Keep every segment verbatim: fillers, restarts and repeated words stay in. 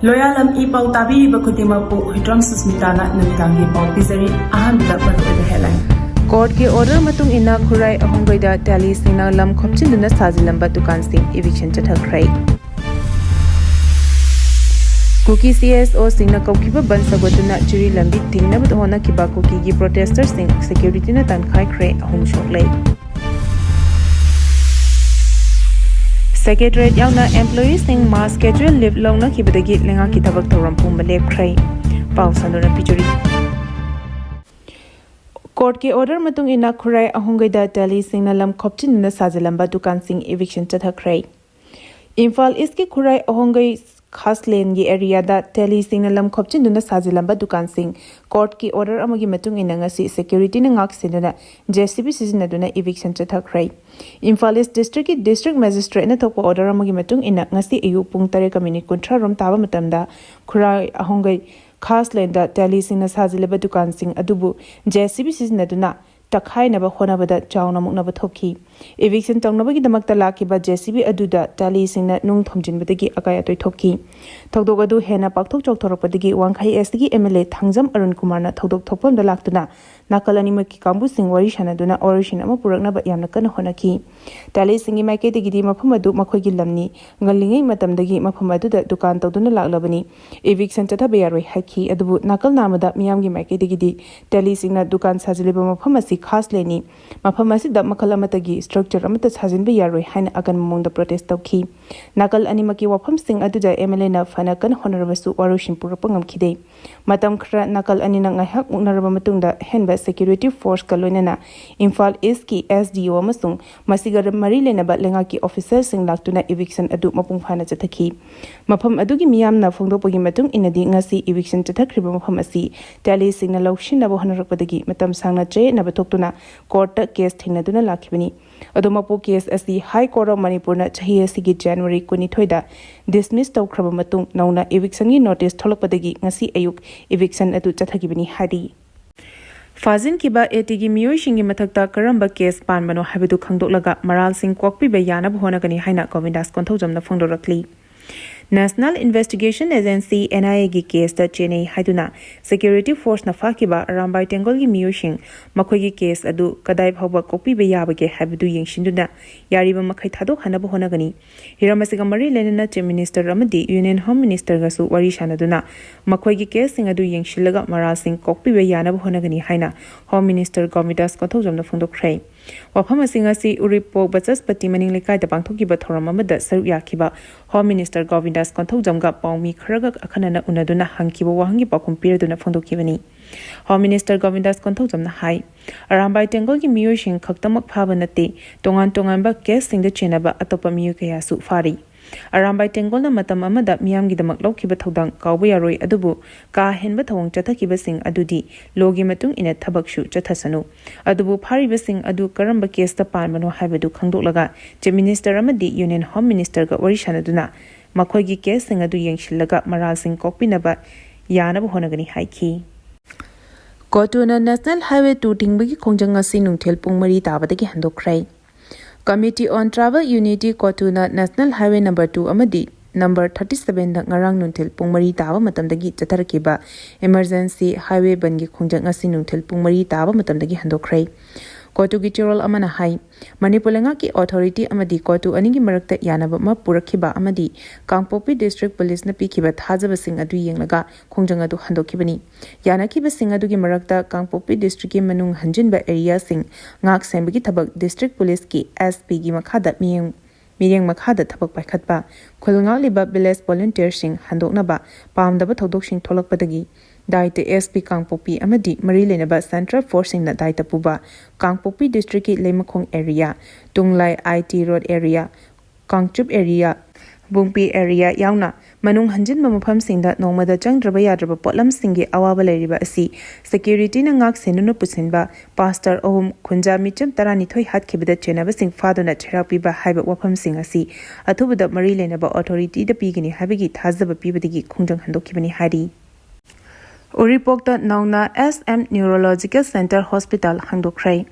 ꯂꯣꯌꯥꯂꯝ E ꯄꯥꯎ ꯇꯥꯕꯤꯔꯤꯕ ꯈꯨꯗꯤꯡꯃꯛꯄꯨ ꯍꯨꯏꯗ꯭ꯔꯣꯝ ꯁꯨꯁꯃꯤꯇꯥꯅ ꯅꯨꯃꯤꯗꯥꯡꯒꯤ ꯄꯥꯎ ꯄꯤꯖꯔꯤ꯫ ꯑꯍꯥꯟꯕꯗ ꯃꯔꯨꯑꯣꯏꯕ headline꯫ ꯀꯣꯔꯠꯀꯤ ꯑꯣꯔꯗꯔ ꯃꯇꯨꯡ ꯏꯟꯅ ꯈꯨꯔꯥꯏ ꯑꯍꯣꯡꯒꯩꯗ ꯇꯦꯂꯤꯁꯤꯡꯅ ꯂꯝ ꯈꯣꯞꯆꯤꯟꯗꯨꯅ ꯁꯥꯖꯤꯜꯂꯝꯕ ꯗꯨꯀꯥꯟꯁꯤꯡ eviction ꯆꯠꯊꯈ꯭ꯔꯦ꯫ ꯀꯨꯀꯤ ꯁꯤ ꯑꯦꯁ ꯑꯣꯁꯤꯡꯅ ꯀꯧꯈꯤꯕ ꯕꯟ ꯁꯧꯒꯠꯇꯨꯅ ꯖꯤꯔꯤ ꯂꯝꯕꯤ ꯊꯤꯡꯅꯕ ꯍꯣꯠꯅꯈꯤꯕ ꯀꯨꯀꯤꯒꯤ ꯄ꯭ꯔꯣꯇꯦꯁꯇꯔꯁꯤꯡ ꯁꯦꯀ꯭ꯌꯨꯔꯤꯇꯤꯅ ꯇꯥꯟꯈꯥꯏꯈ꯭ꯔꯦ, ꯑꯍꯨꯝ ꯁꯣꯛꯂꯦ꯫ ꯁꯦꯀ꯭ꯔꯦꯇꯔꯤꯌꯦꯠ ꯌꯥꯎꯅ ꯑꯦꯝꯄ꯭ꯂꯣꯌꯤꯁꯤꯡ ꯃꯥꯁ ꯀꯦꯖꯨꯋꯦꯜ ꯂꯤꯚ ꯂꯧꯅꯈꯤꯕꯗꯒꯤ ꯂꯩꯉꯥꯛꯀꯤ ꯊꯕꯛ ꯊꯧꯔꯝ ꯄꯨꯝꯕ ꯂꯦꯞꯈ꯭ꯔꯦ꯫ ꯄꯥꯎ ꯁꯟꯗꯣꯛꯅ ꯄꯤꯖꯔꯤ꯫ ꯀꯣꯔꯠꯀꯤ ꯑꯣꯔꯗꯔ ꯃꯇꯨꯡ ꯏꯟꯅ ꯈꯨꯔꯥꯏ ꯑꯍꯣꯡꯒꯩꯗ ꯇꯦꯂꯤꯁꯤꯡꯅ ꯂꯝ ꯈꯣꯞꯆꯤꯟꯗꯨꯅ ꯁꯥꯖꯤꯜꯂꯝꯕ ꯗꯨꯀꯥꯟꯁꯤꯡ eviction ꯆꯠꯊꯈ꯭ꯔꯦ꯫ ꯏꯝꯐꯥꯜ ꯏꯁꯀꯤ ꯈꯨꯔꯥꯏ ꯑꯍꯣꯡꯒꯩ ꯈꯥꯁꯂꯦꯟꯒꯤ ꯑꯦꯔꯤꯌꯥꯗ ꯇꯦꯂꯤꯁꯤꯡꯅ ꯂꯝ ꯈꯣꯞꯆꯤꯟꯗꯨꯅ ꯁꯥꯖꯤꯜꯂꯝꯕ ꯗꯨꯀꯥꯟꯁꯤꯡ ꯀꯣꯔꯠꯀꯤ ꯑꯣꯔꯗꯔ ꯑꯃꯒꯤ ꯃꯇꯨꯡ ꯏꯟꯅ ꯉꯁꯤ ꯁꯦꯀ꯭ꯌꯨꯔꯤꯇꯤꯅ ꯉꯥꯛ ꯁꯦꯟꯗꯨꯅ ꯖꯦ ꯁꯤ ꯕꯤ ꯁꯤꯖꯤꯟꯅꯗꯨꯅ eviction ꯆꯠꯊꯈ꯭ꯔꯦ꯫ ꯏꯝꯐꯥꯜ ꯏꯁ ꯗꯤꯁꯇ꯭ꯔꯤꯛꯀꯤ ꯗꯤꯁꯇ꯭ꯔꯤꯛ ꯃꯦꯖꯤꯁꯇ꯭ꯔꯦꯠꯅ ꯊꯣꯛꯄ ꯑꯣꯔꯗꯔ ꯑꯃꯒꯤ ꯃꯇꯨꯡ ꯏꯟꯅ ꯉꯁꯤ ꯑꯌꯨꯛ ꯄꯨꯡ ꯇꯔꯦꯠꯀ ꯃꯤꯅꯤꯠ ꯀꯨꯟꯊ꯭ꯔꯥ ꯔꯣꯝ ꯇꯥꯕ ꯃꯇꯝꯗ ꯈꯨꯔꯥꯏ ꯑꯍꯣꯡꯒꯩ ꯈꯥꯁꯂꯦꯟꯗ ꯇꯦꯂꯤꯁꯤꯡꯅ ꯁꯥꯖꯤꯜꯂꯤꯕ ꯗꯨꯀꯥꯟꯁꯤꯡ ꯑꯗꯨꯕꯨ ꯖꯦ ꯁꯤ ꯕꯤ ꯁꯤꯖꯤꯟꯅꯗꯨꯅ ꯇꯛꯈꯥꯏꯅꯕ ꯍꯣꯠꯅꯕꯗ ꯆꯥꯎꯅ ꯃꯨꯛꯅꯕ ꯊꯣꯛꯈꯤ꯫ Eviction ꯇꯧꯅꯕꯒꯤꯗꯃꯛꯇ ꯂꯥꯛꯈꯤꯕ ꯖꯦ ꯁꯤ ꯕꯤ ꯑꯗꯨꯗ ꯇꯦꯂꯤꯁꯤꯡꯅ ꯅꯨꯡ ꯊꯣꯝꯖꯤꯟꯕꯗꯒꯤ ꯑꯀꯥꯏ ꯑꯇꯣꯏ ꯊꯣꯛꯈꯤ꯫ ꯊꯧꯗꯣꯛ ꯑꯗꯨ ꯍꯦꯟꯅ ꯄꯥꯛꯊꯣꯛ ꯆꯥꯎꯊꯣꯔꯛꯄꯗꯒꯤ ꯋꯥꯡꯈꯩ ꯑꯦꯁ ꯇꯤꯒꯤ M L A Thangjam Arun ꯀꯨꯃꯥꯔꯅ ꯊꯧꯗꯣꯛ ꯊꯣꯛꯐꯝꯗ ꯂꯥꯛꯇꯨꯅ ꯅꯥꯀꯜ ꯑꯅꯤꯃꯛꯀꯤ ꯀꯥꯡꯕꯨꯁꯤꯡ ꯋꯥꯔꯤ ꯁꯥꯟꯅꯗꯨꯅ order ꯁꯤꯟ ꯑꯃ ꯄꯨꯔꯛꯅꯕ ꯌꯥꯝꯅ ꯀꯟꯅ ꯍꯣꯠꯅꯈꯤ꯫ ꯇꯦꯂꯤꯁꯤꯡꯒꯤ ꯃꯥꯏꯀꯩꯗꯒꯤꯗꯤ ꯃꯐꯝ ꯑꯗꯨ ꯃꯈꯣꯏꯒꯤ ꯂꯝꯅꯤ, ꯉꯜꯂꯤꯉꯩ ꯃꯇꯝꯗꯒꯤ ꯃꯐꯝ ꯑꯗꯨꯗ ꯗꯨꯀꯥꯟ ꯇꯧꯗꯨꯅ ꯂꯥꯛꯂꯕꯅꯤ, eviction ꯆꯠꯊꯕ ꯌꯥꯔꯣꯏ ꯍꯥꯏꯈꯤ꯫ ꯑꯗꯨꯕꯨ ꯅꯥꯀꯜ ꯅꯥꯝꯃꯗ ꯃꯤꯌꯥꯝꯒꯤ ꯃꯥꯏꯀꯩꯗꯒꯤꯗꯤ ꯇꯦꯂꯤꯁꯤꯡꯅ ꯗꯨꯀꯥꯟ ꯁꯥꯖꯤꯜꯂꯤꯕ ꯃꯐꯝ ꯑꯁꯤ ꯈꯥꯁꯂꯦꯟꯅꯤ, ꯃꯐꯝ ꯑꯁꯤꯗ ꯃꯈꯜ ꯑꯃꯠꯇꯒꯤ structure ꯑꯃꯠꯇ ꯁꯥꯖꯤꯟꯕ ꯌꯥꯔꯣꯏ ꯍꯥꯏꯅ ꯑꯀꯟꯕ ꯃꯑꯣꯡꯗ protest ꯇꯧꯈꯤ꯫ ꯅꯥꯀꯜ ꯑꯅꯤꯃꯛꯀꯤ ꯋꯥꯐꯝꯁꯤꯡ ꯑꯗꯨꯗ ꯑꯦꯝ ꯑꯦꯜ ꯑꯦꯅ ꯐꯅ ꯀꯟꯅ ꯍꯣꯠꯅꯔꯕꯁꯨ ꯋꯥꯔꯣꯏꯁꯤꯟ ꯄꯨꯔꯛꯄ ꯉꯝꯈꯤꯗꯦ꯫ ꯃꯇꯝ ꯈꯔ ꯅꯥꯀꯜ ꯑꯅꯤꯅ ꯉꯥꯏꯍꯥꯛ ꯃꯨꯛꯅꯔꯕ ꯃꯇꯨꯡꯗ ꯑꯍꯦꯟꯕ security forceꯀ ꯂꯣꯏꯅꯅ ꯏꯝꯐꯥꯜ ꯏꯁꯀꯤ ꯑꯦꯁ ꯗꯤ ꯑꯣ ꯑꯃꯁꯨꯡ ꯃꯁꯤꯒ ꯃꯔꯤ ꯂꯩꯅꯕ ꯂꯩꯉꯥꯛꯀꯤ officerꯁꯤꯡ ꯂꯥꯛꯇꯨꯅ eviction ꯑꯗꯨ ꯃꯄꯨꯡ ꯐꯥꯅ ꯆꯠꯊꯈꯤ꯫ ꯃꯐꯝ ꯑꯗꯨꯒꯤ ꯃꯤꯌꯥꯝꯅ ꯐꯣꯡꯗꯣꯛꯄꯒꯤ ꯃꯇꯨꯡ ꯏꯟꯅꯗꯤ, ꯉꯁꯤ eviction ꯆꯠꯊꯈ꯭ꯔꯤꯕ ꯃꯐꯝ ꯑꯁꯤ ꯇꯦꯂꯤꯁꯤꯡꯅ ꯂꯧꯁꯤꯟꯅꯕ ꯍꯣꯠꯅꯔꯛꯄꯗꯒꯤ ꯃꯇꯝ ꯁꯥꯡꯅ ꯆꯌꯦꯠꯅꯕ ꯊꯣꯛꯇꯨꯅ ꯀꯣꯔꯠꯇ case ꯊꯦꯡꯅꯗꯨꯅ ꯂꯥꯛꯈꯤꯕꯅꯤ꯫ ꯑꯗꯨꯃꯛꯄꯨ case ꯑꯁꯤ High Court of ꯃꯅꯤꯄꯨꯔꯅ ꯆꯍꯤ ꯑꯁꯤꯒꯤ ꯖꯅꯋꯥꯔꯤ ꯀꯨꯟꯅꯤꯊꯣꯏꯗ dismiss ꯇꯧꯈ꯭ꯔꯕ ꯃꯇꯨꯡ ꯅꯧꯅ evictionꯒꯤ notice ꯊꯣꯛꯂꯛꯄꯗꯒꯤ ꯉꯁꯤ ꯑꯌꯨꯛ eviction ꯑꯗꯨ ꯆꯠꯊꯈꯤꯕꯅꯤ ꯍꯥꯏꯔꯤ꯫ ꯐꯥꯖꯤꯟꯈꯤꯕ ꯑꯦ ꯇꯤꯒꯤ ꯃꯤꯑꯣꯏꯁꯤꯡꯒꯤ ꯃꯊꯛꯇ ꯀꯔꯝꯕ case ꯄꯥꯟꯕꯅꯣ ꯍꯥꯏꯕꯗꯨ ꯈꯪꯗꯣꯛꯂꯒ ꯃꯔꯥꯜꯁꯤꯡ ꯀꯣꯛꯄꯤꯕ ꯌꯥꯅꯕ ꯍꯣꯠꯅꯒꯅꯤ ꯍꯥꯏꯅ ꯒꯣꯕꯤꯟꯗꯥꯁ ꯀꯣꯟꯊꯧꯖꯝꯅ ꯐꯣꯡꯗꯣꯔꯛꯂꯤ꯫ National Investigation Agency, N I A ꯒꯤ ꯀꯦꯁꯇ ꯆꯦꯟꯅꯩ ꯍꯥꯏꯗꯨꯅ ꯁꯦꯀ꯭ꯌꯨꯔꯤꯇꯤ ꯐꯣꯔꯁꯅ ꯐꯥꯈꯤꯕ ꯑꯔꯥꯝꯕꯥꯏ ꯇꯦꯡꯒꯣꯜꯒꯤ ꯃꯤꯑꯣꯏꯁꯤꯡ, ꯃꯈꯣꯏꯒꯤ ꯀꯦꯁ ꯑꯗꯨ ꯀꯗꯥꯏ ꯐꯥꯎꯕ ꯀꯣꯛꯄꯤꯕ ꯌꯥꯕꯒꯦ ꯍꯥꯏꯕꯗꯨ ꯌꯦꯡꯁꯤꯟꯗꯨꯅ ꯌꯥꯔꯤꯕ ꯃꯈꯩ ꯊꯥꯗꯣꯛꯍꯟꯅꯕ ꯍꯣꯠꯅꯒꯅꯤ꯫ ꯍꯤꯔꯝ ꯑꯁꯤꯒ ꯃꯔꯤ ꯂꯩꯅꯅ Chief Minister ꯑꯃꯗꯤ Union Home Ministerꯒꯁꯨ ꯋꯥꯔꯤ ꯁꯥꯟꯅꯗꯨꯅ ꯃꯈꯣꯏꯒꯤ ꯀꯦꯁꯁꯤꯡ ꯑꯗꯨ ꯌꯦꯡꯁꯤꯜꯂꯒ ꯃꯔꯥꯜꯁꯤꯡ ꯀꯣꯛꯄꯤꯕ ꯌꯥꯅꯕ ꯍꯣꯠꯅꯒꯅꯤ ꯍꯥꯏꯅ Home Minister ꯒꯣꯕꯤꯟꯗꯥꯁ ꯀꯣꯟꯊꯧꯖꯝꯅ ꯐꯣꯡꯗꯣꯛꯈ꯭ꯔꯦ꯫ ꯋꯥꯐꯝ ꯑꯁꯤꯡ ꯑꯁꯤ ꯎꯔꯤꯄꯣꯛ ꯕꯆꯁꯄꯇꯤ ꯃꯅꯤꯡ ꯂꯩꯀꯥꯏꯗ ꯄꯥꯡꯊꯣꯛꯈꯤꯕ ꯊꯧꯔꯝ ꯑꯃꯗ ꯁꯔꯨꯛ ꯌꯥꯈꯤꯕ Home Minister ꯒꯣꯕꯤꯟꯗꯥꯁ ꯀꯣꯟꯊꯧꯖꯝꯒ ꯄꯥꯎꯃꯤ ꯈꯔꯒ ꯑꯈꯟꯅꯅ ꯎꯅꯗꯨꯅ ꯍꯪꯈꯤꯕ ꯋꯥꯍꯪꯒꯤ ꯄꯥꯎꯈꯨꯝ ꯄꯤꯔꯗꯨꯅ ꯐꯣꯡꯗꯣꯛꯈꯤꯕꯅꯤ꯫ Home Minister ꯒꯣꯕꯤꯟꯗꯥꯁ ꯀꯣꯟꯊꯧꯖꯝꯅ ꯍꯥꯏ, ꯑꯔꯥꯝꯕꯥꯏ ꯇꯦꯡꯒꯣꯜꯒꯤ ꯃꯤꯑꯣꯏꯁꯤꯡ ꯈꯛꯇꯃꯛ ꯐꯥꯕ ꯅꯠꯇꯦ, ꯇꯣꯉꯥꯟ ꯇꯣꯉꯥꯟꯕ ꯀꯦꯁꯁꯤꯡꯗ ꯆꯦꯟꯅꯕ ꯑꯇꯣꯞꯄ ꯃꯤꯑꯣꯏ ꯀꯌꯥꯁꯨ ꯐꯥꯔꯤ꯫ ꯑꯔꯥꯝꯕꯥꯏ ꯇꯦꯡꯒꯣꯜꯅ ꯃꯇꯝ ꯑꯃꯗ ꯃꯤꯌꯥꯝꯒꯤꯗꯃꯛ ꯂꯧꯈꯤꯕ ꯊꯧꯗꯥꯡ ꯀꯥꯎꯕ ꯌꯥꯔꯣꯏ, ꯑꯗꯨꯕꯨ ꯀꯥ ꯍꯦꯟꯕ ꯊꯧꯑꯣꯡ ꯆꯠꯊꯈꯤꯕꯁꯤꯡ ꯑꯗꯨꯗꯤ ꯂꯣꯒꯤ ꯃꯇꯨꯡ ꯏꯟꯅ ꯊꯕꯛꯁꯨ ꯆꯠꯊꯁꯅꯨ꯫ ꯑꯗꯨꯕꯨ ꯐꯥꯔꯤꯕꯁꯤꯡ ꯑꯗꯨ ꯀꯔꯝꯕ ꯀꯦꯁꯇ ꯄꯥꯟꯕꯅꯣ ꯍꯥꯏꯕꯗꯨ ꯈꯪꯗꯣꯛꯂꯒ Chief Minister ꯑꯃꯗꯤ Union Home Ministerꯒ ꯋꯥꯔꯤ ꯁꯥꯟꯅꯗꯨꯅ ꯃꯈꯣꯏꯒꯤ ꯀꯦꯁꯁꯤꯡ ꯑꯗꯨ ꯌꯦꯡꯁꯤꯜꯂꯒ ꯃꯔꯥꯜꯁꯤꯡ ꯀꯣꯛꯄꯤꯅꯕ ꯌꯥꯅꯕ ꯍꯣꯠꯅꯒꯅꯤ ꯍꯥꯏꯈꯤ꯫ ꯀꯣꯇꯨꯅ National Highway two ꯊꯤꯡꯕꯒꯤ ꯈꯣꯡꯖꯪ ꯑꯁꯤ ꯅꯨꯡꯊꯤꯜ ꯄꯨꯡ ꯃꯔꯤ ꯇꯥꯕꯗꯒꯤ ꯍꯟꯗꯣꯛꯈ꯭ꯔꯦ꯫ Committee on Tribal Unity ꯀꯣꯇꯨꯅ National Highway number two ꯑꯃꯗꯤ number thirty sevenꯗ ꯉꯔꯥꯡ ꯅꯨꯡꯊꯤꯜ ꯄꯨꯡ ꯃꯔꯤ ꯇꯥꯕ ꯃꯇꯝꯗꯒꯤ ꯆꯠꯊꯔꯛꯈꯤꯕ Emergency Highway ꯕꯟꯒꯤ ꯈꯣꯡꯖꯪ ꯑꯁꯤ ꯅꯨꯡꯊꯤꯜ ꯄꯨꯡ ꯃꯔꯤ ꯇꯥꯕ ꯃꯇꯝꯗꯒꯤ ꯍꯟꯗꯣꯛꯈ꯭ꯔꯦ꯫ ꯀꯣꯇꯨꯒꯤ ꯆꯦꯔꯣꯜ ꯑꯃꯅ ꯍꯥꯏ, ꯃꯅꯤꯄꯨꯔ ꯂꯩꯉꯥꯛꯀꯤ ꯑꯣꯊꯣꯔꯤꯇꯤ ꯑꯃꯗꯤ ꯀꯣꯇꯨ ꯑꯅꯤꯒꯤ ꯃꯔꯛꯇ ꯌꯥꯅꯕ ꯑꯃ ꯄꯨꯔꯛꯈꯤꯕ ꯑꯃꯗꯤ ꯀꯥꯡꯄꯣꯛꯄꯤ District Policeꯅ ꯄꯤꯈꯤꯕ ꯊꯥꯖꯕꯁꯤꯡ ꯑꯗꯨ ꯌꯦꯡꯂꯒ ꯈꯣꯡꯖꯪ ꯑꯗꯨ ꯍꯟꯗꯣꯛꯈꯤꯕꯅꯤ꯫ ꯌꯥꯅꯈꯤꯕꯁꯤꯡ ꯑꯗꯨꯒꯤ ꯃꯔꯛꯇ ꯀꯥꯡꯄꯣꯛꯄꯤ Districtꯀꯤ ꯃꯅꯨꯡ ꯍꯟꯖꯤꯟꯕ areaꯁꯤꯡ ꯉꯥꯛ ꯁꯦꯟꯕꯒꯤ ꯊꯕꯛ District Policeꯀꯤ S Pꯒꯤ ꯃꯈꯥꯗ ꯃꯤꯠꯌꯦꯡ ꯃꯤꯠꯌꯦꯡ ꯃꯈꯥꯗ ꯊꯕꯛ ꯄꯥꯏꯈꯠꯄ, ꯈꯨꯜ ꯉꯥꯛꯂꯤꯕ village volunteerꯁꯤꯡ ꯍꯟꯗꯣꯛꯅꯕ ꯄꯥꯝꯗꯕ ꯊꯧꯗꯣꯛꯁꯤꯡ ꯊꯣꯛꯂꯛꯄꯗꯒꯤ ꯗꯥꯏꯇ S P ꯀꯥꯡꯄꯣꯛꯄꯤ ꯑꯃꯗꯤ ꯃꯔꯤ ꯂꯩꯅꯕ Central Forceꯁꯤꯡꯅ ꯗꯥꯏꯇ ꯄꯨꯕ ꯀꯥꯡꯄꯣꯛꯄꯤ Districtꯀꯤ ꯂꯩꯃꯈꯣꯡ area, ꯇꯨꯡꯂꯥꯏ I T Road area, Kangchup area, ꯕꯨꯡꯄꯤ area ꯌꯥꯎꯅ ꯃꯅꯨꯡ ꯍꯟꯖꯤꯟꯕ ꯃꯐꯝꯁꯤꯡꯗ ꯅꯣꯡꯃꯗ ꯆꯪꯗ꯭ꯔꯕ ꯌꯥꯗ꯭ꯔꯕ ꯄꯣꯠꯂꯝꯁꯤꯡꯒꯤ ꯑꯋꯥꯕ ꯂꯩꯔꯤꯕ ꯑꯁꯤ securityꯅ ꯉꯥꯛ ꯁꯦꯟꯗꯨꯅ ꯄꯨꯁꯤꯟꯕ Pastor ꯑꯍꯨꯝ, ꯈꯨꯟꯖꯥ ꯃꯤꯆꯝ ꯇꯔꯥꯅꯤꯊꯣꯏ ꯍꯥꯠꯈꯤꯕꯗ ꯆꯦꯟꯅꯕꯁꯤꯡ ꯐꯥꯗꯨꯅ ꯆꯩꯔꯥꯛ ꯄꯤꯕ ꯍꯥꯏꯕ ꯋꯥꯐꯝꯁꯤꯡ ꯑꯁꯤ ꯑꯊꯨꯕꯗ ꯃꯔꯤ ꯂꯩꯅꯕ ꯑꯣꯊꯣꯔꯤꯇꯤꯗ ꯄꯤꯒꯅꯤ ꯍꯥꯏꯕꯒꯤ ꯊꯥꯖꯕ ꯄꯤꯕꯗꯒꯤ ꯈꯣꯡꯖꯪ ꯍꯟꯗꯣꯛꯈꯤꯕꯅꯤ ꯍꯥꯏꯔꯤ꯫ ꯎꯔꯤꯄꯣꯛꯇ ꯅꯧꯅ S M Neurological Center Hospital ꯍꯥꯡꯗꯣꯛꯈ꯭ꯔꯦ꯫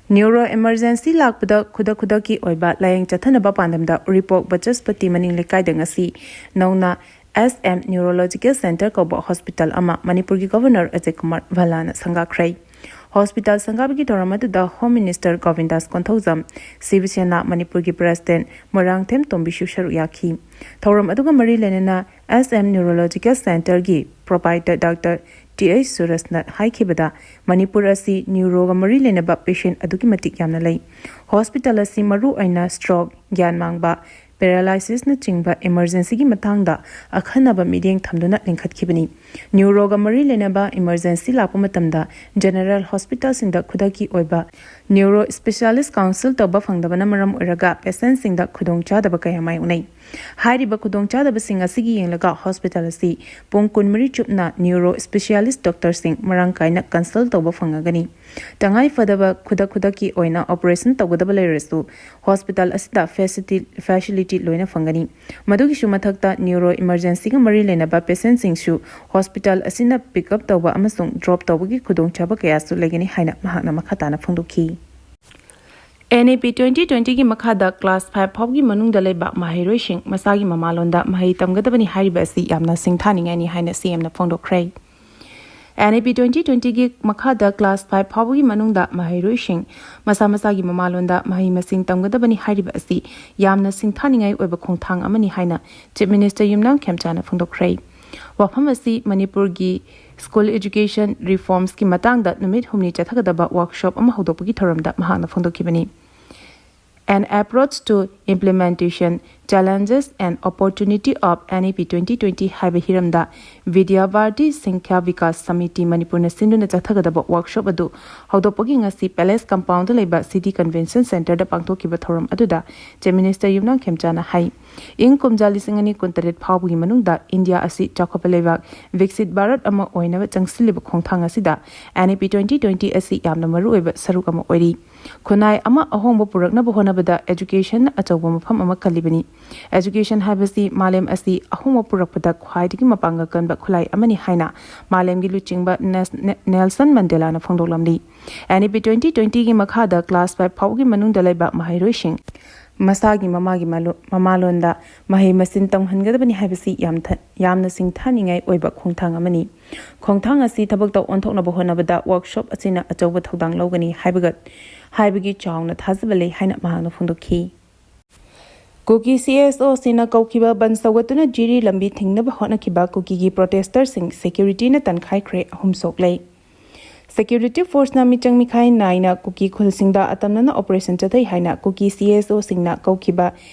Neuro emergency ꯂꯥꯛꯄꯗ ꯈꯨꯗꯛ ꯈꯨꯗꯛꯀꯤ ꯑꯣꯏꯕ ꯂꯥꯌꯦꯡ ꯆꯠꯊꯅꯕ ꯄꯥꯟꯗꯝꯗ ꯎꯔꯤꯄꯣꯛ ꯕꯆꯁꯄꯇꯤ ꯃꯅꯤꯡ ꯂꯩꯀꯥꯏꯗ ꯉꯁꯤ ꯅꯧꯅ S M Neurological Center ꯀꯧꯕ hospital ꯑꯃ ꯃꯅꯤꯄꯨꯔꯒꯤ Governor ꯑꯖꯌ ꯀꯨꯃꯥꯔ ꯚꯜꯂꯥꯅ ꯁꯪꯒꯥꯈ꯭ꯔꯦ꯫ Hospital ꯁꯪꯒꯥꯕꯒꯤ ꯊꯧꯔꯝ ꯑꯗꯨꯗ Home Minister ꯒꯣꯕꯤꯟꯗꯥꯁ ꯀꯣꯟꯊꯧꯖꯝ, ꯁꯤꯕ ꯁꯦꯅꯥ ꯃꯅꯤꯄꯨꯔꯒꯤ President ꯃꯣꯏꯔꯥꯡꯊꯦꯝ ꯇꯣꯝꯕꯤꯁꯨ ꯁꯔꯨꯛ ꯌꯥꯈꯤ꯫ ꯊꯧꯔꯝ ꯑꯗꯨꯒ ꯃꯔꯤ ꯂꯩꯅꯅ S M Neurological Center ꯒꯤ proprietor Doctor T H ꯁꯨꯔꯖꯅ ꯍꯥꯏꯈꯤꯕꯗ, Manipur ꯑꯁꯤ neuro ꯒ ꯃꯔꯤ ꯂꯩꯅꯕ patient ꯑꯗꯨꯛꯀꯤ ꯃꯇꯤꯛ ꯌꯥꯝꯅ ꯂꯩ꯫ Hospital ꯑꯁꯤ ꯃꯔꯨ ꯑꯣꯏꯅ stroke, ꯒ꯭ꯌꯥꯟ ꯃꯥꯡꯕ, paralysis ꯅꯆꯤꯡꯕ emergency ꯒꯤ ꯃꯇꯥꯡꯗ ꯑꯈꯟꯅꯕ ꯃꯤꯠꯌꯦꯡ ꯊꯝꯗꯨꯅ ꯂꯤꯡꯈꯠꯈꯤꯕꯅꯤ꯫ Neuro ꯒ ꯃꯔꯤ ꯂꯩꯅꯕ emergency ꯂꯥꯛꯄ ꯃꯇꯝꯗ general hospital ꯁꯤꯡꯗ ꯈꯨꯗꯛꯀꯤ ꯑꯣꯏꯕ neuro specialist consult ꯇꯧꯕ ꯐꯪꯗꯕꯅ ꯃꯔꯝ ꯑꯣꯏꯔꯒ patient ꯁꯤꯡꯗ ꯈꯨꯗꯣꯡꯆꯥꯗꯕ ꯀꯌꯥ ꯃꯥꯌꯣꯛꯅꯩ꯫ ꯍꯥꯏꯔꯤꯕ ꯈꯨꯗꯣꯡꯆꯥꯗꯕꯁꯤꯡ ꯑꯁꯤꯒꯤ ꯌꯦꯡꯂꯒ hospital ꯑꯁꯤ ꯄꯨꯡ ꯀꯨꯟꯃꯔꯤ ꯆꯨꯞꯅ neuro specialist doctor ꯁꯤꯡ ꯃꯔꯥꯡ ꯀꯥꯏꯅ consult ꯇꯧꯕ ꯐꯪꯉꯒꯅꯤ꯫ ꯇꯉꯥꯏ ꯐꯗꯕ ꯈꯨꯗꯛ ꯈꯨꯗꯛꯀꯤ ꯑꯣꯏꯅ operation ꯇꯧꯒꯗꯕ ꯂꯩꯔꯁꯨ hospital ꯑꯁꯤꯗ facility, facility ꯂꯣꯏꯅ ꯐꯪꯒꯅꯤ꯫ ꯃꯗꯨꯒꯤꯁꯨ ꯃꯊꯛꯇ neuro emergency ꯒ ꯃꯔꯤ ꯂꯩꯅꯕ patient ꯁꯤꯡꯁꯨ hospital ꯑꯁꯤꯅ pick up ꯇꯧꯕ ꯑꯃꯁꯨꯡ drop ꯇꯧꯕꯒꯤ ꯈꯨꯗꯣꯡꯆꯥꯕ ꯀꯌꯥꯁꯨ ꯂꯩꯒꯅꯤ ꯍꯥꯏꯅ ꯃꯍꯥꯛꯅ ꯃꯈꯥ ꯇꯥꯅ ꯐꯣꯡꯗꯣꯛꯈꯤ꯫ N E P twenty twenty ꯒꯤ ꯃꯈꯥꯗ class five ꯐꯥꯎꯕꯒꯤ ꯃꯅꯨꯡꯗ ꯂꯩꯕ ꯃꯍꯩꯔꯣꯏꯁꯤꯡ ꯃꯁꯥꯒꯤ ꯃꯃꯥꯂꯣꯟꯗ ꯃꯍꯩ ꯇꯝꯒꯗꯕꯅꯤ ꯍꯥꯏꯔꯤꯕ ꯑꯁꯤ ꯌꯥꯝꯅ ꯁꯤꯡꯊꯥꯅꯤꯡꯉꯥꯏꯅꯤ ꯍꯥꯏꯅ C M ꯅ ꯐꯣꯡꯗꯣꯛꯈ꯭ꯔꯦ꯫ N E P twenty twenty ꯒꯤ ꯃꯈꯥꯗ class five ꯐꯥꯎꯕꯒꯤ ꯃꯅꯨꯡꯗ ꯃꯍꯩꯔꯣꯏꯁꯤꯡ ꯃꯁꯥ ꯃꯁꯥꯒꯤ ꯃꯃꯥꯂꯣꯟꯗ ꯃꯍꯩ ꯃꯁꯤꯡ ꯇꯝꯒꯗꯕꯅꯤ ꯍꯥꯏꯔꯤꯕ ꯑꯁꯤ ꯌꯥꯝꯅ ꯁꯤꯡꯊꯥꯅꯤꯡꯉꯥꯏ ꯑꯣꯏꯕ ꯈꯣꯡꯊꯥꯡ ꯑꯃꯅꯤ ꯍꯥꯏꯅ Chief Minister ꯌꯨꯝꯅꯥꯝ ꯈꯦꯝꯆꯥꯅ ꯐꯣꯡꯗꯣꯛꯈ꯭ꯔꯦ꯫ ꯋꯥꯐꯝ ꯑꯁꯤ ꯃꯅꯤꯄꯨꯔꯒꯤ school education reforms ꯀꯤ ꯃꯇꯥꯡꯗ ꯅꯨꯃꯤꯠ ꯍꯨꯝꯅꯤ ꯆꯠꯊꯒꯗꯕ workshop ꯑꯃ ꯍꯧꯗꯣꯛꯄꯒꯤ ꯊꯧꯔꯝꯗ ꯃꯍꯥꯛꯅ ꯐꯣꯡꯗꯣꯛꯈꯤꯕꯅꯤ꯫ An Approach to Implementation, Challenges and Opportunity of N E P twenty twenty ꯍꯥꯏꯕ ꯍꯤꯔꯝꯗ ꯕꯤꯗ꯭ꯌꯥ ꯚꯥꯔꯇꯤ ꯁꯤꯡꯈ꯭ꯌꯥ ꯕꯤꯀꯥꯁ ꯁꯃꯤꯇꯤ ꯃꯅꯤꯄꯨꯔꯅ ꯁꯤꯟꯗꯨꯅ ꯆꯠꯊꯒꯗꯕ workshop ꯑꯗꯨ ꯍꯧꯗꯣꯛꯄꯒꯤ ꯉꯁꯤ Palace compound ꯗ ꯂꯩꯕ City Convention Center ꯗ ꯄꯥꯡꯊꯣꯛꯈꯤꯕ ꯊꯧꯔꯝ ꯑꯗꯨꯗ Chief Minister ꯌꯨꯝꯅꯥꯝ ꯈꯦꯝꯆꯥꯅ ꯍꯥꯏ, ꯏꯪ ꯀꯨꯝꯖꯥ ꯂꯤꯁꯤꯡ ꯑꯅꯤ ꯀꯨꯟꯇꯔꯦꯠ ꯐꯥꯎꯕꯒꯤ ꯃꯅꯨꯡꯗ ꯏꯟꯗꯤꯌꯥ ꯑꯁꯤ ꯆꯥꯎꯈꯠꯄ ꯂꯩꯕꯥꯛ ꯕꯤꯛꯁꯤꯠ ꯚꯥꯔꯠ ꯑꯃ ꯑꯣꯏꯅꯕ ꯆꯪꯁꯤꯜꯂꯤꯕ ꯈꯣꯡꯊꯥꯡ ꯑꯁꯤꯗ N E P twenty twenty ꯑꯁꯤ ꯌꯥꯝꯅ ꯃꯔꯨꯑꯣꯏꯕ ꯁꯔꯨꯛ ꯑꯃ ꯑꯣꯏꯔꯤ꯫ ꯈꯨꯟꯅꯥꯏ ꯑꯃ ꯑꯍꯣꯡꯕ ꯄꯨꯔꯛꯅꯕ ꯍꯣꯠꯅꯕꯗ education ꯑꯆꯧꯕ ꯃꯐꯝ ꯑꯃ ꯀꯜꯂꯤꯕꯅꯤ꯫ Education ꯍꯥꯏꯕꯁꯤ ꯃꯥꯂꯦꯝ ꯑꯁꯤ ꯑꯍꯣꯡꯕ ꯄꯨꯔꯛꯄꯗ ꯈ꯭ꯋꯥꯏꯗꯒꯤ ꯃꯄꯥꯡꯒꯜ ꯀꯟꯕ ꯈꯨꯠꯂꯥꯏ ꯑꯃꯅꯤ ꯍꯥꯏꯅ ꯃꯥꯂꯦꯝꯒꯤ ꯂꯨꯆꯤꯡꯕ ꯅꯦꯁ-, ꯅꯦ-, Nelson ꯃꯟꯗꯦꯂꯥꯅ ꯐꯣꯡꯗꯣꯛꯂꯝꯂꯤ꯫ N E P twenty twenty ꯒꯤ ꯃꯈꯥꯗ class five ꯐꯥꯎꯒꯤ ꯃꯅꯨꯡꯗ ꯂꯩꯕ ꯃꯍꯩꯔꯣꯏꯁꯤꯡ ꯃꯁꯥꯒꯤ ꯃꯃꯥꯒꯤ ꯃꯂꯣ-, ꯃꯃꯥꯂꯣꯟꯗ ꯃꯍꯩ ꯃꯁꯤꯡ ꯇꯝꯍꯟꯒꯗꯕꯅꯤ ꯍꯥꯏꯕꯁꯤ ꯌꯥꯝ ꯊ-, ꯌꯥꯝꯅ ꯁꯤꯡꯊꯥꯅꯤꯡꯉꯥꯏ ꯑꯣꯏꯕ ꯈꯣꯡꯊꯥꯡ ꯑꯃꯅꯤ꯫ ꯈꯣꯡꯊꯥꯡ ꯑꯁꯤ ꯊꯕꯛꯇ ꯑꯣꯟꯊꯣꯛꯅꯕ ꯍꯣꯠꯅꯕꯗ workshop ꯑꯁꯤꯅ ꯑꯆꯧꯕ ꯊꯧꯗꯥꯡ ꯂꯧꯒꯅꯤ ꯍꯥꯏꯕꯒ, ꯍꯥꯏꯕꯒꯤ ꯆꯥꯎꯅ ꯊꯥꯖꯕ ꯂꯩ ꯍꯥꯏꯅ ꯃꯍꯥꯛꯅ ꯐꯣꯡꯗꯣꯛꯈꯤ꯫ ꯀꯨꯀꯤ C S O ꯁꯤꯡꯅ ꯀꯧꯈꯤꯕ ꯕꯟ ꯁꯧꯒꯠꯇꯨꯅ ꯖꯤꯔꯤ ꯂꯝꯕꯤ ꯊꯤꯡꯅꯕ ꯍꯣꯠꯅꯈꯤꯕ ꯀꯨꯀꯤꯒꯤ protester ꯁꯤꯡ security ꯅ ꯇꯟꯈꯥꯏꯈ꯭ꯔꯦ, ꯑꯍꯨꯝ ꯁꯣꯛꯂꯦ꯫ Security force ꯅ ꯃꯤꯆꯪ ꯃꯤꯈꯥꯏ ꯅꯥꯏꯅ ꯀꯨꯀꯤ ꯈꯨꯜꯁꯤꯡꯗ ꯑꯇꯝꯅꯅ operation ꯆꯠꯊꯩ ꯍꯥꯏꯅ ꯀꯨꯀꯤ C S O ꯁꯤꯡꯅ ꯀꯧꯈꯤꯕ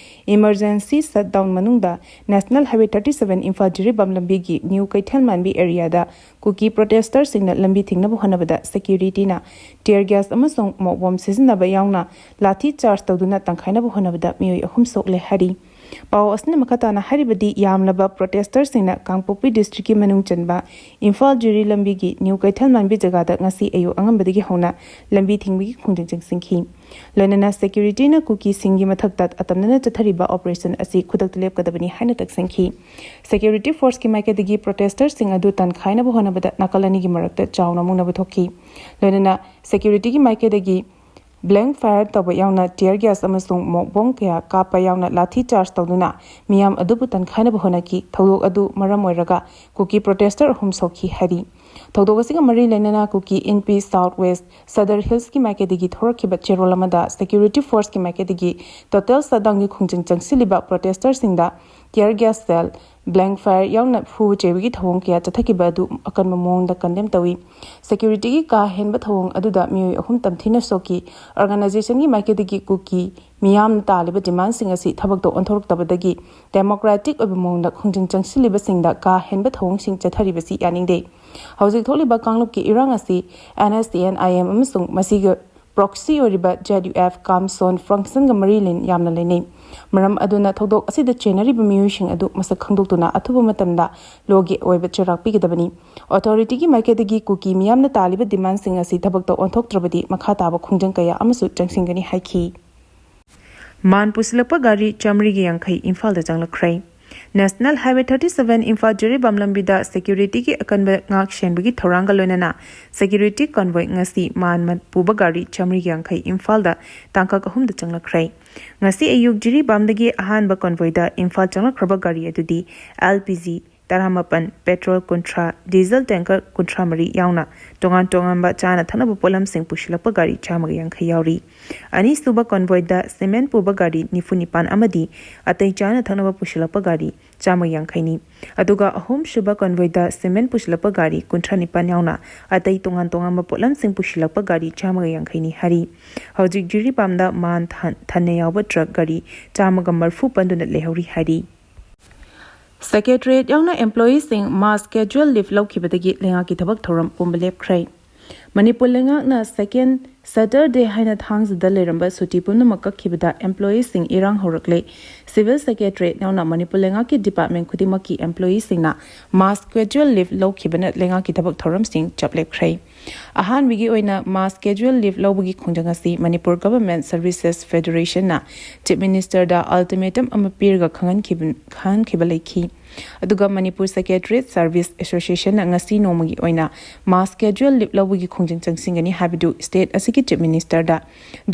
emergency shutdown ꯃꯅꯨꯡꯗ National Highway thirty seven Imphal Jiribam ꯂꯝꯕꯤꯒꯤ ꯅ꯭ꯌꯨ ꯀꯩꯊꯦꯜ ꯃꯥꯟꯕꯤ area ꯗ ꯀꯨꯀꯤ protester ꯁꯤꯡꯅ ꯂꯝꯕꯤ ꯊꯤꯡꯅꯕ ꯍꯣꯠꯅꯕꯗ security ꯅ tear gas ꯑꯃꯁꯨꯡ smoke bomb ꯁꯤꯖꯤꯟꯅꯕ ꯌꯥꯎꯅ ꯂꯥꯊꯤ charge ꯇꯧꯗꯨꯅ ꯇꯪꯈꯥꯏꯅꯕ ꯍꯣꯠꯅꯕꯗ ꯃꯤꯑꯣꯏ ꯑꯍꯨꯝ ꯁꯣꯛꯂꯦ ꯍꯥꯏꯔꯤ꯫ ꯄꯥꯎ ꯑꯁꯤꯅ ꯃꯈꯥ ꯇꯥꯅ ꯍꯥꯏꯔꯤꯕꯗꯤ, ꯌꯥꯝꯂꯕ protester ꯁꯤꯡꯅ ꯀꯥꯡꯄꯣꯛꯄꯤ district ꯀꯤ ꯃꯅꯨꯡ ꯆꯟꯕ ꯏꯝꯐꯥꯜ ꯖꯤꯔꯤ ꯂꯝꯕꯤꯒꯤ ꯅ꯭ꯌꯨ ꯀꯩꯊꯦꯜ ꯃꯥꯟꯕꯤ ꯖꯒꯥꯗ ꯉꯁꯤ ꯑꯌꯨꯛ ꯑꯉꯟꯕꯗꯒꯤ ꯍꯧꯅ ꯂꯝꯕꯤ ꯊꯤꯡꯕꯒꯤ ꯈꯣꯡꯖꯪ ꯆꯪꯁꯤꯟꯈꯤ꯫ ꯂꯣꯏꯅꯅ security ꯅ ꯀꯨꯀꯤꯁꯤꯡꯒꯤ ꯃꯊꯛꯇ ꯑꯇꯝꯅꯅ ꯆꯠꯊꯔꯤꯕ operation ꯑꯁꯤ ꯈꯨꯗꯛꯇ ꯂꯦꯞꯀꯗꯕꯅꯤ ꯍꯥꯏꯅ ꯇꯛꯁꯤꯟꯈꯤ꯫ Security force ꯀꯤ ꯃꯥꯏꯀꯩꯗꯒꯤ protester ꯁꯤꯡ ꯑꯗꯨ ꯇꯟꯈꯥꯏꯅꯕ ꯍꯣꯠꯅꯕꯗ ꯅꯥꯀꯜ ꯑꯅꯤꯒꯤ ꯃꯔꯛꯇ ꯆꯥꯎꯅ ꯃꯨꯛꯅꯕ ꯊꯣꯛꯈꯤ꯫ ꯂꯣꯏꯅꯅ security ꯒꯤ ꯃꯥꯏꯀꯩꯗꯒꯤ blank fire ꯇꯧꯕ ꯌꯥꯎꯅ tear gas ꯑꯃꯁꯨꯡ smoke bomb ꯀꯌꯥ ꯀꯥꯞꯄ ꯌꯥꯎꯅ ꯂꯥꯊꯤ charge ꯇꯧꯗꯨꯅ ꯃꯤꯌꯥꯝ ꯑꯗꯨꯕꯨ ꯇꯟꯈꯥꯏꯅꯕ ꯍꯣꯠꯅꯈꯤ꯫ ꯊꯧꯗꯣꯛ ꯑꯗꯨ ꯃꯔꯝ ꯑꯣꯏꯔꯒ ꯀꯨꯀꯤ protester ꯑꯍꯨꯝ ꯁꯣꯛꯈꯤ ꯍꯥꯏꯔꯤ꯫ ꯊꯧꯗꯣꯛ ꯑꯁꯤꯒ ꯃꯔꯤ ꯂꯩꯅꯅ ꯀꯨꯀꯤ ꯏꯟꯄꯤ South West Sadar Hills ꯀꯤ ꯃꯥꯏꯀꯩꯗꯒꯤ ꯊꯣꯔꯛꯈꯤꯕ ꯆꯦꯔꯣꯜ ꯑꯃꯗ security force ꯀꯤ ꯃꯥꯏꯀꯩꯗꯒꯤ total shutdown ꯒꯤ ꯈꯣꯡꯖꯪ ꯆꯪꯁꯤꯜꯂꯤꯕ protester ꯁꯤꯡꯗ tear gas shell, blank fire ꯌꯥꯎꯅ ꯐꯨꯕ ꯆꯩꯕꯒꯤ ꯊꯧꯑꯣꯡ ꯀꯌꯥ ꯆꯠꯊꯈꯤꯕ ꯑꯗꯨ ꯑꯀꯟꯕ ꯃꯑꯣꯡꯗ condemn ꯇꯧꯏ꯫ Security ꯒꯤ ꯀꯥ ꯍꯦꯟꯕ ꯊꯧꯑꯣꯡ ꯑꯗꯨꯗ ꯃꯤꯑꯣꯏ ꯑꯍꯨꯝ ꯇꯝꯊꯤꯅ ꯁꯣꯛꯈꯤ꯫ Organization ꯒꯤ ꯃꯥꯏꯀꯩꯗꯒꯤ ꯀꯨꯀꯤ ꯃꯤꯌꯥꯝꯅ ꯇꯥꯜꯂꯤꯕ demand ꯁꯤꯡ ꯑꯁꯤ ꯊꯕꯛꯇ ꯑꯣꯟꯊꯣꯔꯛꯇꯕꯗꯒꯤ democratic ꯑꯣꯏꯕ ꯃꯑꯣꯡꯗ ꯈꯣꯡꯖꯪ ꯆꯪꯁꯤꯜꯂꯤꯕꯁꯤꯡꯗ ꯀꯥ ꯍꯦꯟꯕ ꯊꯧꯑꯣꯡꯁꯤꯡ ꯆꯠꯊꯔꯤꯕꯁꯤ ꯌꯥꯅꯤꯡꯗꯦ꯫ ꯍꯧꯖꯤꯛ ꯊꯣꯛꯂꯤꯕ ꯀꯥꯡꯂꯨꯞꯀꯤ ꯏꯔꯥꯡ ꯑꯁꯤ N S C N I M ꯑꯃꯁꯨꯡ ꯃꯁꯤꯒ ꯄ꯭ꯔꯣꯛꯁꯤ ꯑꯣꯏꯔꯤꯕ ꯖꯦꯠ ꯌꯨ ꯑꯦꯐ ꯀꯥꯝꯁꯣꯟ ꯐ꯭ꯔꯥꯡꯁꯟꯒ ꯃꯔꯤ ꯂꯩ-, ꯌꯥꯝꯅ ꯂꯩꯅꯩ꯫ ꯃꯔꯝ ꯑꯗꯨꯅ ꯊꯧꯗꯣꯛ ꯑꯁꯤꯗ ꯆꯦꯟꯅꯔꯤꯕ ꯃꯤꯑꯣꯏꯁꯤꯡ ꯑꯗꯨ ꯃꯁꯛ ꯈꯪꯗꯣꯛꯇꯨꯅ ꯑꯊꯨꯕ ꯃꯇꯝꯗ ꯂꯣꯒꯤ ꯑꯣꯏꯕ ꯆꯩꯔꯥꯛ ꯄꯤꯒꯗꯕꯅꯤ꯫ ꯑꯣꯊꯣꯔꯤꯇꯤꯒꯤ ꯃꯥꯏꯀꯩꯗꯒꯤ ꯀꯨꯀꯤ ꯃꯤꯌꯥꯝꯅ ꯇꯥꯜꯂꯤꯕ ꯗꯤꯃꯥꯟꯁꯤꯡ ꯑꯁꯤ ꯊꯕꯛꯇ ꯑꯣꯟꯊꯣꯛꯇ꯭ꯔꯕꯗꯤ ꯃꯈꯥ ꯇꯥꯕ ꯈꯣꯡꯖꯪ ꯀꯌꯥ ꯑꯃꯁꯨ ꯆꯪꯁꯤꯟꯒꯅꯤ ꯍꯥꯏꯈꯤ꯫ ꯃꯥꯟ ꯄꯨꯁꯤꯜꯂꯛꯄ ꯒꯥꯔꯤ ꯆꯥꯃꯔꯤꯒ ꯌꯥꯡꯈꯩ ꯏꯝꯐꯥꯜꯗ ꯆꯪꯂꯛꯈ꯭ꯔꯦ꯫ National highway thirty seven Imphal Jiribam ꯂꯝꯕꯤꯗ ꯁꯦꯀ꯭ꯌꯨꯔꯤꯇꯤꯒꯤ ꯑꯀꯟꯕ ꯉꯥꯛ ꯁꯦꯟꯕꯒꯤ ꯊꯧꯔꯥꯡꯒ ꯂꯣꯏꯅꯅ ꯁꯦꯀ꯭ꯌꯨꯔꯤꯇꯤ ꯀꯟꯚꯣꯏ ꯉꯁꯤ ꯃꯥꯟ ꯃ-, ꯄꯨꯕ ꯒꯥꯔꯤ ꯆꯥꯃꯔꯤꯒ ꯌꯥꯡꯈꯩ ꯏꯝꯐꯥꯜꯗ ꯇꯥꯡꯀꯛ ꯑꯍꯨꯝꯗ ꯆꯪꯂꯛꯈ꯭ꯔꯦ꯫ ꯉꯁꯤ ꯑꯌꯨꯛ ꯖꯤꯔꯤꯕꯥꯝꯗꯒꯤ ꯑꯍꯥꯟꯕ ꯀꯟꯚꯣꯏꯗ ꯏꯝꯐꯥꯜ ꯆꯪꯂꯛꯈ꯭ꯔꯕ ꯒꯥꯔꯤ ꯑꯗꯨꯗꯤ ꯑꯦꯜ ꯄꯤ ꯖꯤ ꯇꯔꯥꯃꯥꯄꯟ, ꯄꯦꯇ꯭ꯔꯣꯜ ꯀꯨꯟꯊ꯭ꯔꯥ, ꯗꯤꯖꯜ ꯇꯦꯡꯀꯔ ꯀꯨꯟꯊ꯭ꯔꯥ ꯃꯔꯤ ꯌꯥꯎꯅ ꯇꯣꯉꯥꯟ ꯇꯣꯉꯥꯟꯕ ꯆꯥꯅ ꯊꯛꯅꯕ ꯄꯣꯠꯂꯝꯁꯤꯡ ꯄꯨꯁꯤꯜꯂꯛꯄ ꯒꯥꯔꯤ ꯆꯥꯝꯃꯒ ꯌꯥꯡꯈꯩ ꯌꯥꯎꯔꯤ꯫ ꯑꯅꯤꯁꯨꯕ ꯀꯣꯟꯚꯣꯏꯗ ꯁꯤꯃꯦꯟ ꯄꯨꯕ ꯒꯥꯔꯤ ꯅꯤꯐꯨ ꯅꯤꯄꯥꯟ ꯑꯃꯗꯤ ꯑꯇꯩ ꯆꯥꯅ ꯊꯛꯅꯕ ꯄꯨꯁꯤꯜꯂꯛꯄ ꯒꯥꯔꯤ ꯆꯥꯝꯃꯒ ꯌꯥꯡꯈꯩꯅꯤ꯫ ꯑꯗꯨꯒ ꯑꯍꯨꯝꯁꯨꯕ ꯀꯣꯟꯚꯣꯏꯗ ꯁꯤꯃꯦꯟ ꯄꯨꯁꯤꯜꯂꯛꯄ ꯒꯥꯔꯤ ꯀꯨꯟꯊ꯭ꯔꯥ ꯅꯤꯄꯥꯟ ꯌꯥꯎꯅ ꯑꯇꯩ ꯇꯣꯉꯥꯟ ꯇꯣꯉꯥꯟꯕ ꯄꯣꯠꯂꯝꯁꯤꯡ ꯄꯨꯁꯤꯜꯂꯛꯄ ꯒꯥꯔꯤ ꯆꯥꯝꯃꯒ ꯌꯥꯡꯈꯩꯅꯤ ꯍꯥꯏꯔꯤ꯫ ꯍꯧꯖꯤꯛ ꯖꯤꯔꯤꯕꯥꯝꯗ ꯃꯥꯟ ꯊꯥꯟ-, ꯊꯟꯅ ꯌꯥꯎꯕ ꯇ꯭ꯔꯛ ꯒꯥꯔꯤ ꯆꯥꯝꯃꯒ ꯃꯔꯤꯐꯨ ꯄꯟꯗꯨꯅ ꯂꯩꯍꯧꯔꯤ ꯍꯥꯏꯔꯤ꯫ ꯁꯦꯀ꯭ꯔꯦꯇꯔꯤꯌꯦꯠ ꯌꯥꯎꯅ ꯑꯦꯝꯄ꯭ꯂꯣꯌꯤꯁꯤꯡ ꯃꯥꯁ ꯀꯦꯖꯨꯑꯦꯜ ꯂꯤꯐ ꯂꯧꯈꯤꯕꯗꯒꯤ ꯂꯩꯉꯥꯛꯀꯤ ꯊꯕꯛ ꯊꯧꯔꯝ ꯄꯨꯝꯕ ꯂꯦꯞꯈ꯭ꯔꯦ꯫ ꯃꯅꯤꯄꯨꯔ ꯂꯩꯉꯥꯛꯅ ꯁꯦꯀꯦꯟ ꯁꯦꯇꯔꯗꯦ ꯍꯥꯏꯅ ꯊꯥꯡꯖꯗ ꯂꯩꯔꯝꯕ ꯁꯨꯇꯤ ꯄꯨꯝꯅꯃꯛ ꯀꯛꯈꯤꯕꯗ ꯑꯦꯝꯄ꯭ꯂꯣꯌꯤꯁꯤꯡ ꯏꯔꯥꯡ ꯍꯧꯔꯛꯂꯦ꯫ ꯁꯤꯚꯤꯜ ꯁꯦꯀ꯭ꯔꯦꯇꯔꯤꯌꯦꯠ ꯌꯥꯎꯅ ꯃꯅꯤꯄꯨꯔ ꯂꯩꯉꯥꯛꯀꯤ ꯗꯤꯄꯥꯔꯠꯃꯦꯟ ꯈꯨꯗꯤꯡꯃꯛꯀꯤ ꯑꯦꯝꯄ꯭ꯂꯣꯌꯤꯁꯤꯡꯅ ꯃꯥꯁ ꯀꯦꯖꯨꯑꯦꯜ ꯂꯤꯐ ꯂꯧꯈꯤꯕꯅ ꯂꯩꯉꯥꯛꯀꯤ ꯊꯕꯛ ꯊꯧꯔꯝꯁꯤꯡ ꯆꯞ ꯂꯦꯞꯈ꯭ꯔꯦ꯫ ꯑꯍꯥꯟꯕꯒꯤ ꯑꯣꯏꯅ ꯃꯥꯁ ꯀꯦꯖꯨꯑꯦꯜ ꯂꯤꯐ ꯂꯧꯕꯒꯤ ꯈꯣꯡꯖꯪ ꯑꯁꯤ ꯃꯅꯤꯄꯨꯔ ꯒꯚꯔꯟꯃꯦꯟꯠ ꯁꯔꯚꯤꯁꯦꯁ ꯐꯦꯗꯔꯦꯁꯟꯅ ꯆꯤꯐ ꯃꯤꯅꯤꯁꯇꯔꯗ ꯑꯜꯇꯤꯃꯦꯇꯝ ꯑꯃ ꯄꯤꯔꯒ ꯈꯪꯍꯟꯈꯤꯕ, ꯈꯪꯍꯟꯈꯤꯕ ꯂꯩꯈꯤ꯫ ꯑꯗꯨꯒ ꯃꯅꯤꯄꯨꯔ ꯁꯦꯀ꯭ꯔꯦꯇꯔꯤꯌꯦꯠ ꯁꯔꯚꯤꯁ ꯑꯦꯁꯣꯁꯤꯌꯦꯁꯟꯅ ꯉꯁꯤ ꯅꯣꯡꯃꯒꯤ ꯑꯣꯏꯅ ꯃꯥꯁ ꯀꯦꯖꯨꯑꯦꯜ ꯂꯤꯐ ꯂꯧꯕꯒꯤ ꯈꯣꯡꯖꯪ ꯆꯪꯁꯤꯟꯒꯅꯤ ꯍꯥꯏꯕꯗꯨ ꯁ꯭ꯇꯦꯠ ꯑꯁꯤꯒꯤ ꯆꯤꯐ ꯃꯤꯅꯤꯁꯇꯔꯗ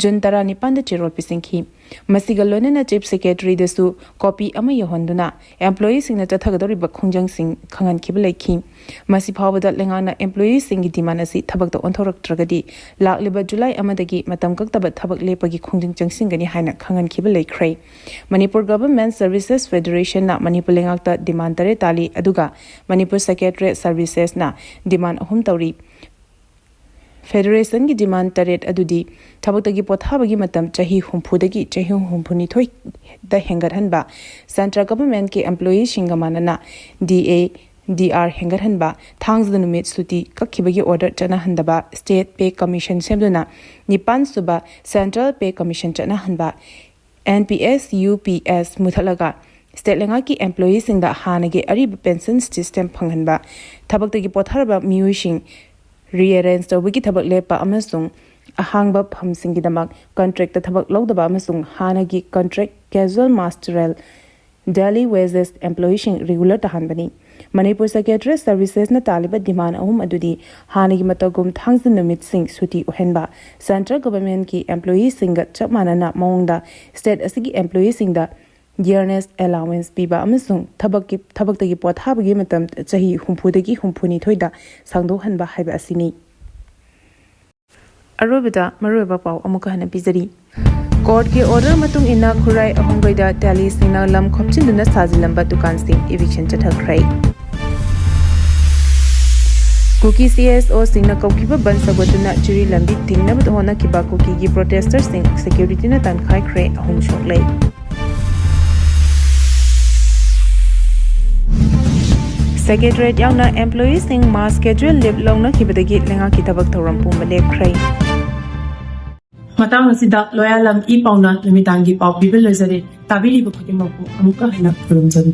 ꯖꯨꯟ ꯇꯔꯥꯅꯤꯄꯥꯟꯗ ꯆꯦꯔꯣꯜ ꯄꯤꯁꯤꯟꯈꯤ꯫ ꯃꯁꯤꯒ ꯂꯣꯏꯅꯅ ꯆꯤꯐ ꯁꯦꯀ꯭ꯔꯦꯇꯔꯤꯗꯁꯨ ꯀꯣꯄꯤ ꯑꯃ ꯌꯧꯍꯟꯗꯨꯅ ꯑꯦꯝꯄ꯭ꯂꯣꯌꯤꯁꯤꯡꯅ ꯆꯠꯊꯒꯗꯧꯔꯤꯕ ꯈꯣꯡꯖꯪꯁꯤꯡ ꯈꯪꯍꯟꯈꯤꯕ ꯂꯩꯈꯤ꯫ ꯃꯁꯤ ꯐꯥꯎꯕꯗ ꯂꯩꯉꯥꯛꯅ ꯑꯦꯝꯄ꯭ꯂꯣꯌꯤꯁꯤꯡꯒꯤ ꯗꯤꯃꯥꯟ ꯑꯁꯤ ꯊꯕꯛꯇ ꯑꯣꯟꯊꯣꯔꯛꯇ꯭ꯔꯒꯗꯤ ꯂꯥꯛꯂꯤꯕ ꯖꯨꯂꯥꯏ ꯑꯃꯗꯒꯤ ꯃꯇꯝ ꯀꯛꯇꯕ ꯊꯕꯛ ꯂꯦꯞꯄꯒꯤ ꯈꯣꯡꯖꯪ ꯆꯪꯁꯤꯟꯒꯅꯤ ꯍꯥꯏꯅ ꯈꯪꯍꯟꯈꯤꯕ ꯂꯩꯈ꯭ꯔꯦ꯫ ꯃꯅꯤꯄꯨꯔ ꯒꯚꯔꯟꯃꯦꯟꯠ ꯁꯔꯚꯤꯁꯦꯁ ꯐꯦꯗꯔꯦꯁꯟꯅ ꯃꯅꯤꯄꯨꯔ ꯂꯩꯉꯥꯛꯇ ꯗꯤꯃꯥꯟ ꯇꯔꯦꯠ ꯇꯥꯜꯂꯤ, ꯑꯗꯨꯒ ꯃꯅꯤꯄꯨꯔ ꯁꯦꯀ꯭ꯔꯦꯇꯔꯤꯌꯦꯠ ꯁꯔꯚꯤꯁꯦꯁꯅ ꯗꯤꯃꯥꯟ ꯑꯍꯨꯝ ꯇꯧꯔꯤ꯫ ꯐꯦꯗꯔꯦꯁꯟꯒꯤ ꯗꯤꯃꯥꯟ ꯇꯔꯦꯠ ꯑꯗꯨꯗꯤ ꯊꯕꯛꯇꯒꯤ ꯄꯣꯊꯥꯕꯒꯤ ꯃꯇꯝ ꯆꯍꯤ ꯍꯨꯝꯐꯨꯗꯒꯤ ꯆꯍꯤ ꯍꯨꯝꯐꯨꯅꯤꯊꯣꯏꯗ ꯍꯦꯟꯒꯠꯍꯟꯕ, ꯁꯦꯟꯇ꯭ꯔꯦꯜ ꯒꯚꯔꯟꯃꯦꯟꯠꯀꯤ ꯑꯦꯝꯄ꯭ꯂꯣꯌꯤꯁꯤꯡꯒ ꯃꯥꯟꯅꯅ ꯗꯤ ꯑꯦ, ꯗꯤ ꯑꯥꯔ ꯍꯦꯟꯒꯠꯍꯟꯕ, ꯊꯥꯡꯖ ꯅꯨꯃꯤꯠ ꯁꯨꯇꯤ ꯀꯛꯈꯤꯕꯒꯤ ꯑꯣꯔꯗꯔ ꯆꯠꯅꯍꯟꯗꯕ, ꯁ꯭ꯇꯦꯠ ꯄꯦ ꯀꯃꯤꯁꯟ ꯁꯦꯝꯗꯨꯅ ꯅꯤꯄꯥꯟ ꯁꯨꯕ ꯁꯦꯟꯇ꯭ꯔꯦꯜ ꯄꯦ ꯀꯃꯤꯁꯟ ꯆꯠꯅꯍꯟꯕ, N P S U P S ꯃꯨꯊꯠꯂꯒ ꯁ꯭ꯇꯦꯠ ꯂꯩꯉꯥꯛꯀꯤ ꯑꯦꯝꯄ꯭ꯂꯣꯌꯤꯁꯤꯡꯗ ꯍꯥꯟꯅꯒꯤ ꯑꯔꯤꯕ ꯄꯦꯟꯁꯟ ꯁꯤꯁꯇꯦꯝ ꯐꯪꯍꯟꯕ, ꯊꯕꯛꯇꯒꯤ ꯄꯣꯊꯥꯔꯕ ꯃꯤꯑꯣꯏꯁꯤꯡ ꯔꯤꯑꯦꯔꯦꯟꯖ ꯇꯧꯕꯒꯤ ꯊꯕꯛ ꯂꯦꯞꯄ ꯑꯃꯁꯨꯡ ꯑꯍꯥꯡꯕ ꯐꯝꯁꯤꯡꯒꯤꯗꯃꯛ ꯀꯟꯇ꯭ꯔꯦꯛꯇ ꯊꯕꯛ ꯂꯧꯗꯕ ꯑꯃꯁꯨꯡ ꯍꯥꯟꯅꯒꯤ contract casual muster roll daily wages ꯑꯦꯝꯄ꯭ꯂꯣꯌꯤꯁꯤꯡ ꯔꯤꯒꯨꯂꯔ ꯇꯥꯍꯟꯕꯅꯤ꯫ ꯃꯅꯤꯄꯨꯔ ꯁꯦꯀ꯭ꯔꯦꯇꯔꯤ ꯁꯔꯚꯤꯁꯦꯁꯅ ꯇꯥꯜꯂꯤꯕ ꯗꯤꯃꯥꯟ ꯑꯍꯨꯝ ꯑꯗꯨꯗꯤ ꯍꯥꯟꯅꯒꯤ ꯃꯇꯧꯒꯨꯝ ꯊꯥꯡꯖ ꯅꯨꯃꯤꯠꯁꯤꯡ ꯁꯨꯇꯤ ꯑꯣꯏꯍꯟꯕ, ꯁꯦꯟꯇ꯭ꯔꯦꯜ ꯒꯚꯔꯟꯃꯦꯟꯠꯀꯤ ꯑꯦꯝꯄ꯭ꯂꯣꯌꯤꯁꯤꯡꯒ ꯆꯞ ꯃꯥꯟꯅꯅ ꯃꯑꯣꯡꯗ ꯁ꯭ꯇꯦꯠ ꯑꯁꯤꯒꯤ ꯑꯦꯝꯄ꯭ꯂꯣꯌꯤꯁꯤꯡꯗ ꯗꯤꯌꯔꯅꯦꯁ ꯑꯦꯂꯥꯋꯦꯟꯁ ꯄꯤꯕ ꯑꯃꯁꯨꯡ ꯊꯕꯛꯀꯤ, ꯊꯕꯛꯇꯒꯤ ꯄꯣꯊꯥꯕꯒꯤ ꯃꯇꯝ ꯆꯍꯤ ꯍꯨꯝꯐꯨꯗꯒꯤ ꯍꯨꯝꯐꯨꯅꯤꯊꯣꯏꯗ ꯁꯥꯡꯗꯣꯛꯍꯟꯕ ꯍꯥꯏꯕ ꯑꯁꯤꯅꯤ꯫ ꯑꯔꯣꯏꯕꯗ ꯃꯔꯨꯑꯣꯏꯕ ꯄꯥꯎ ꯑꯃꯨꯛꯀ ꯍꯟꯅ ꯄꯤꯖꯔꯤ꯫ ꯀꯣꯔꯠꯀꯤ ꯑꯣꯔꯗꯔ ꯃꯇꯨꯡ ꯏꯟꯅ ꯈꯨꯔꯥꯏ ꯑꯍꯣꯡꯒꯩꯗ ꯇꯦꯂꯤꯁꯤꯡꯅ ꯂꯝ ꯈꯣꯞꯆꯤꯟꯗꯨꯅ ꯁꯥꯖꯤꯜꯂꯝꯕ ꯗꯨꯀꯥꯟꯁꯤꯡ ꯏꯚꯤꯛꯁꯟ ꯆꯠꯊꯈ꯭ꯔꯦ꯫ ꯀꯨꯀꯤ ꯁꯤ ꯑꯦꯁ ꯑꯣꯁꯤꯡꯅ ꯀꯧꯈꯤꯕ ꯕꯟ ꯁꯧꯒꯠꯇꯨꯅ ꯖꯤꯔꯤ ꯂꯝꯕꯤ ꯊꯤꯡꯅꯕ ꯍꯣꯠꯅꯈꯤꯕ ꯀꯨꯀꯤꯒꯤ ꯄ꯭ꯔꯣꯇꯦꯁꯇꯔꯁꯤꯡ ꯁꯦꯀ꯭ꯌꯨꯔꯤꯇꯤꯅ ꯇꯥꯟꯈꯥꯏꯈ꯭ꯔꯦ, ꯑꯍꯨꯝ ꯁꯣꯛꯂꯦ꯫ ꯁꯦꯀ꯭ꯔꯦꯇꯔꯤꯌꯦꯠ ꯌꯥꯎꯅ ꯑꯦꯝꯄ꯭ꯂꯣꯌꯤꯁꯤꯡ ꯃꯥꯁ ꯀꯦꯖꯨꯋꯦꯜ ꯂꯤꯚ ꯂꯧꯅꯈꯤꯕꯗꯒꯤ ꯂꯩꯉꯥꯛꯀꯤ ꯊꯕꯛ ꯊꯧꯔꯝ ꯄꯨꯝꯕ ꯂꯦꯞꯈ꯭ꯔꯦ꯫ ꯃꯇꯥꯡ ꯑꯁꯤꯗ ꯂꯣꯌꯥꯂꯝ ꯏ ꯄꯥꯎꯅ ꯅꯨꯃꯤꯗꯥꯡꯒꯤ ꯄꯥꯎ ꯄꯤꯕ ꯂꯣꯏꯖꯔꯦ꯫ ꯇꯥꯕꯤꯔꯤꯕ ꯈꯨꯗꯤꯡꯃꯛꯄꯨ ꯑꯃꯨꯛꯀ ꯍꯟꯅ ꯈꯨꯔꯨꯝꯖꯔꯤ꯫